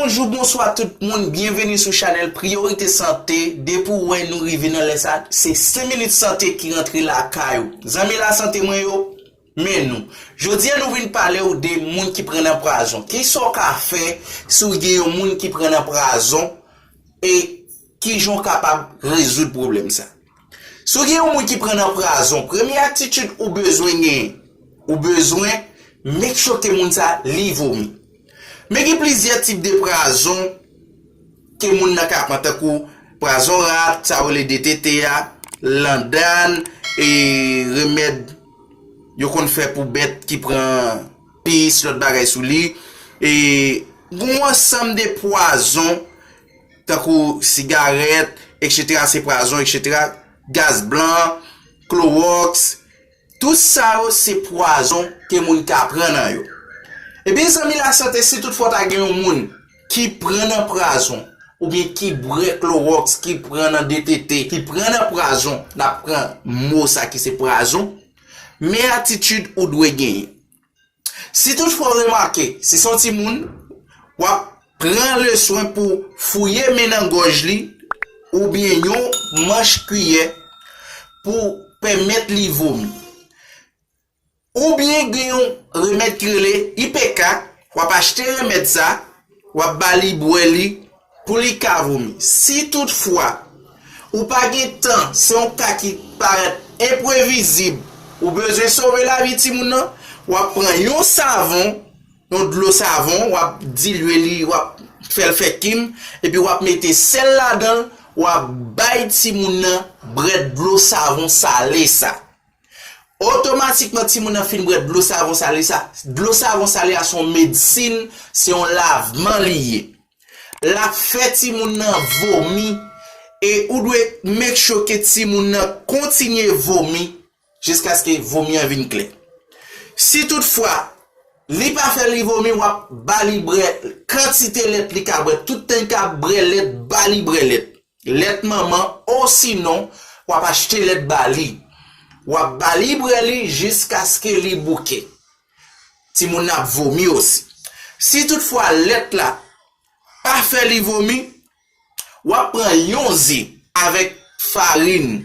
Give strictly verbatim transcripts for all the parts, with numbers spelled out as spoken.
Bonjou, bonswa tout moun, byenveni sou chanèl Priyorite Sante. Depi w wè nou rive nan lè sa, se senk minit sante ki rantre lakay ou. Zanmi lasante mwen yo, men nou. Jodi a nou vin pale w de moun ki pran nan prazon. Kisa w ka fè si w gen yon moun ki pran nan prazon e kijan w kapab rezoud pwoblèm sa? Si w gen yon moun ki pran nan prazon, premye atitid ou bezwen genyen, ou bezwen make sure ke moun sa li vomi. Men gen plizyè tip de prazon ke moun nan ka pran, tankou prazon rat, sa yo rele D T T a, landann, e remèd yo konn fè pou bèt ki pran pis, lòt bagay sou li. E gen yon ansanm de pwazon, tankou sigarèt, etsetera, se pwazon, etsetera, gaz blan, klowòks, tout sa yo se pwazon ke moun ka pran nan yo. Ebyen, zanmi lasante, si toutfwa w ta gen yon moun ki pran nan pwazon, oubyen ki bwè klowòks, ki pran nan D T T, ki pran nan pwazon, n ap pran mo sa ki se pwazon, men atitid ou dwe genyen. Si toutfwa w remake, si se yon timoun, w ap pran leswen pou fouye men nan gòj li, oubyen yon manch kiyè pou pèmèt li vomi. Oubyen gen yon remèd ki rele I P K, w ap achte remèd sa, w ap ba li bwè li pou li ka vomi. Si toutfwa ou pa gen tan, se yon ka ki parèt enprevizib, ou bezwen sove lavi timoun nan, w ap pran yon savon, yon dlo savon, w ap dilye li, w ap fè l fè kim, epi w ap mete sèl ladan l, w ap bay timoun nan bwè dlo savon sale sa. Otomatikman, timoun nan fin bwè dlo savon sale sa. Dlo savon sale a se yon medsin, se yon lavman li ye. L ap fè timoun nan vomi, e ou dwe make sure ke timoun nan kontinye vomi jiskaske vomi an vin klè. Si toutfwa li pa fè li vomi, w ap ba li bwè kantite lèt li ka bwè. Tout tan li ka bwè lèt, ba li bwè lèt. Lèt manman, osinon, w ap achte lèt ba li. W ap ba li bwè li jiskaske li bouke. Timoun nan ap vomi osi. Si toutfwa lèt la pa fè li vomi, w ap pran yon ze avèk farin,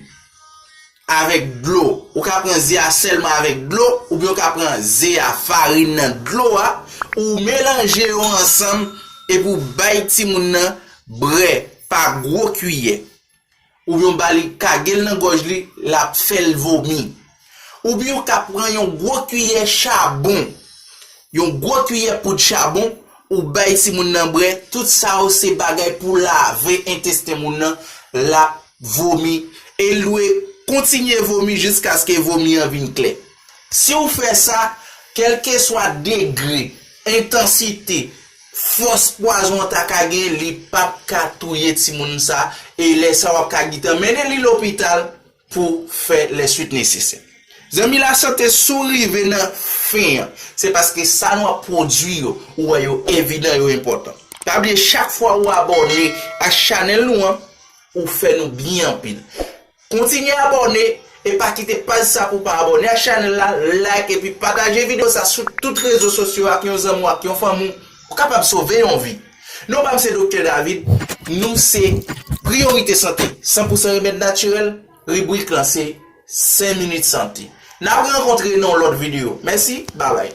avèk dlo. Ou ka pran ze a sèlman avèk dlo, oubyen ou ka pran ze a, farin nan, dlo a, ou melanje yo ansanm, epi w bay timoun nan bwè pa gwo kiyè. Oubyen w ba li kage l nan gòj li, l ap fè l vomi. Oubyen w ka pran yon gwo kiyè chabon, yon gwo kiyè poud chabon, ou bay timoun nan bwè. Tout sa yo se bagay pou lave entesten moun nan, l ap vomi. E l dwe kontinye vomi jiskaske vomi an vin klè. Si w fè sa, kèlkeswa degre, entansite, fòs pwazon an ta ka gen, li p ap ka touye timoun sa, e lè sa w ap ka gentan mennen li lopital pou fè lè swit nesesè. Zanmi lasante, si w rive nan fen an, se paske sa nou ap pwodui yo, ou wè yo evidan, yo enpòtan. Pa bliye, chak fwa ou abòne ak chanèl nou an, ou fè nou byen anpil. Kontinye abòne e pa kite paj sa pou w pa abòne ak chanèl la, like epi pataje videyo sa sou tout rezo sosyo ak yon zanmi w, ak yon fanmi w. Ou kapab sove yon vi. Non pa m se Doktè David, nou se Priyorite Sante, san pou san remèd natirèl, ribrik lan se senk minit sante. N ap rankontre nan yon lòt videyo. Mèsi, babay.